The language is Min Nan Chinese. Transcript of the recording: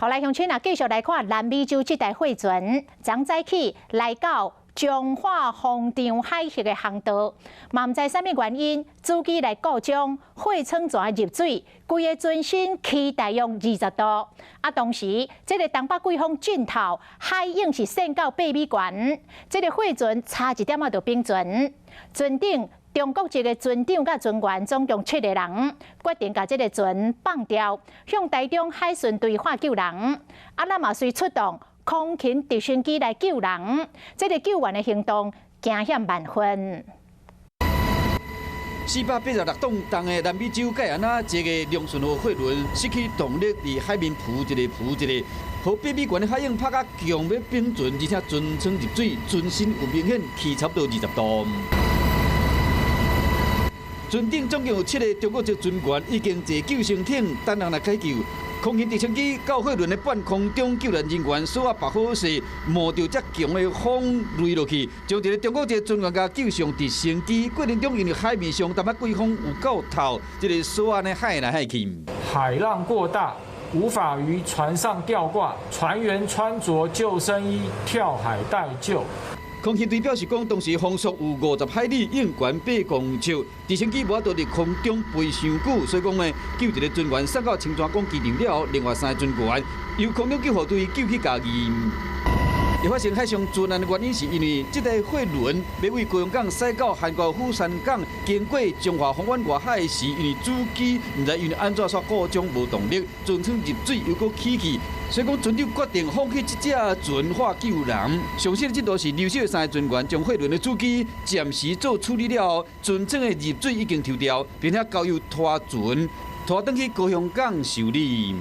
好來，鄉親啊，繼續來看南美洲這台貨船，昨早起來到彰化風場海域的航道，嘛毋知啥物原因，主機來故障，貨艙船入水，規个船身起大約20度。啊，當時這個東北季風陣頭，海湧是升到8米懸，這個貨船差一點仔就冰船。船頂中國籍的船長佮船員總共七个人，決定共這个船放掉，向台中海巡隊喊救人。啊，咱嘛隨出動空勤直升機來救人，這个救援的行動驚險萬分。486噸重的南美洲蓋亞那這个龍順號貨輪失去動力，佇海面浮一下浮一下，予8米懸的海湧拍甲強欲反船，而且船艙入水，船身有明顯起差不多20度。船頂總共有七个中國籍船員，已經坐救生艇等人來解救。空勤直升機到貨輪的半空中，救援人員索仔縛好勢，冒著遮強的風墜落去，將一个中國籍船員共救上直升機。過程中因為海面上淡薄季風有夠透，這个索仔呢海來海去。海浪過大，無法於船上吊掛，船員穿著救生衣跳海待救。空勤隊表示講，當時風速有50海里，湧懸8公尺，直升機無法度佇空中飛傷久，所以講呢，救一个船員送到清泉崗機場了後，另外三个船員由空中救護隊救去嘉義。會發生海上災難的原因，是因為這台貨輪欲對高雄港駛到韓國釜山港，經過彰化豐原外海時，因為主機毋知因為按怎煞故障無動力，船艙入水又閣起去，所以講船長決定放棄這隻船喊救人。上新的進度是留守的三個船員將貨輪的主機暫時做處理了後，船艙的入水已經抽掉，並且交由拖船拖轉去高雄港修理。